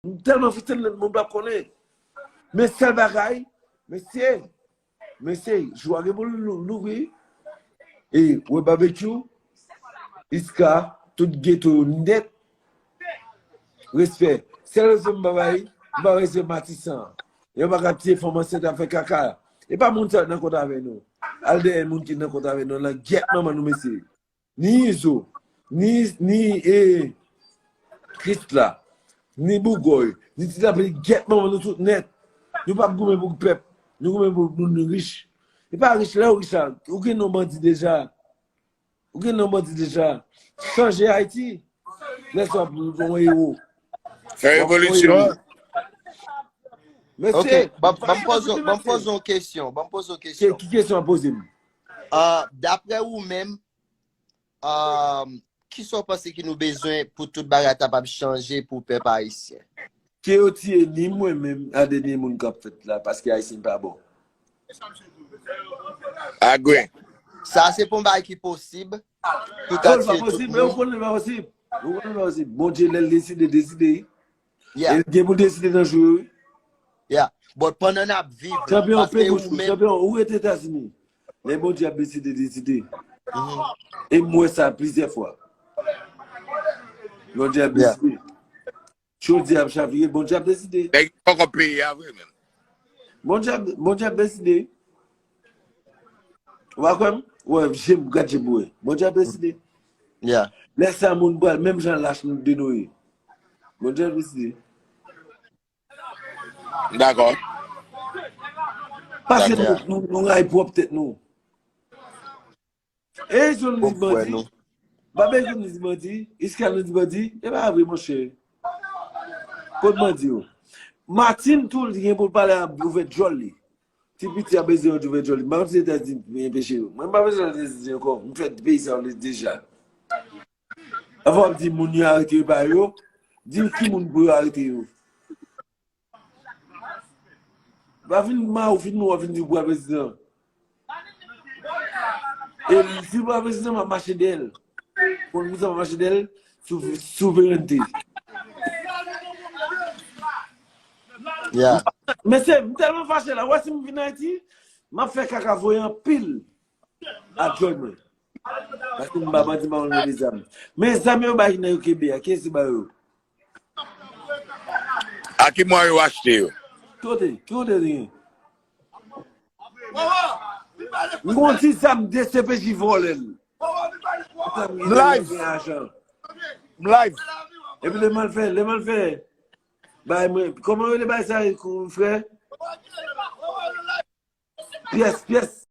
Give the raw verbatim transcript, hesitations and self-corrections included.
M tèlman fritè, moun p ap konnen. Men sèl bagay, mesye, mesye, jou a gen pou l lou- louvri. E, wè Babekyou, Iska, tout geto yo nèt. Respè. Sèl respè m pa bay, m pa respè Matisan. Yo pa ka tiye fanm ansent ap fè kaka. E pa moun sa yo nan kont avè nou. Al dèyè moun ki nan kont avè nou, nan gyèt manman nou, mesye. Ni Izo, ni, ni e, Krisla, ni Bougòy, ni Ti Lapli, gyèt manman nou tout nèt. Nou p ap goumen pou pèp. Nou goumen pou moun rich. E pa rich, lè w rich la, ou gen non bandi deja. Ou gen non bandi deja. Chanje Ayiti. Lè sa w ap yon ewo. Fè revolisyon. Ok, ban m poze yon kesyon. Ban m poze yon kesyon. Ki kesyon w ap poze m? Daprè ou menm, kisa w panse ki nou bezwen pou tout bagay ta kapab chanje pou pèp ayisyen? Ke yo tiye ni mwen menm a dènye moun k ap fèt la paske ayisyen pa bon. Agwe. Sa se pou yon bagay ki posib. Pou ta tiye tout moun. Ou konnen pa posib. Ou konnen pa posib. Bondye lè l deside, deside. Yeah. E gen pou deside nan jou yo. Yeah. But pandan n ap viv. Chanpyon, pe bouch ou. Chanpyon, ou rete Etazini. Lè Bondye ap deside, deside. Mm-hmm. E m wè sa plizyè fwa. Bondye ap deside. Jodi ap chavire, Bondye ap deside. Nèg poko peye a vre menm. Bondye ap, Bondye ap deside. Ou pa kwè m? Wè, je m, gad je m wè. Bondye ap deside. Yeah. Lè sa moun pral menm jan lach nou de Noye. Bondye ap deside. Dakò. Paske nou, nou, nou ray pwòp tèt nou. E Jones bandi. Babe Jones bandi. Iskal nou di bandi. E pa vre monchè. Kot bandi yo? Martin tou li gen pou l pale a ouvè djòl li. Ti piti a bezwen yon ouvè djòl li. M pa konn si Etazini enpeche yo. Mwen m pa bezwen al Etazini ankò. M fè peyi sa yo deja. Anvan w ap di moun yo arete yo pa yo, di ki moun pou yo arete yo. Pa vin ma ou fin nou wè vin di pou prezidan. E si pou prezidan m ap mache dèyè l. Pou prezidan m ap mache dèyè l sou souverènte. Yeah. Mesye, m tèlman fache la. Wè si m vin Ayiti, m ap fè kaka voye anpil. A djòl mwen. Paske m pa bandi, m pa konn mete zam. Men zam yo bay nan yo kenbe a, kiyès ki ba yo? A ki mwa yo achte yo? Kote? Ki kote li gen? M gon ti zam D C P J vòlè l. M live. M live. Epi le mal fè, le mal fè. Bay mwen, kòman yo le bay sa frè? Pyès, pyès.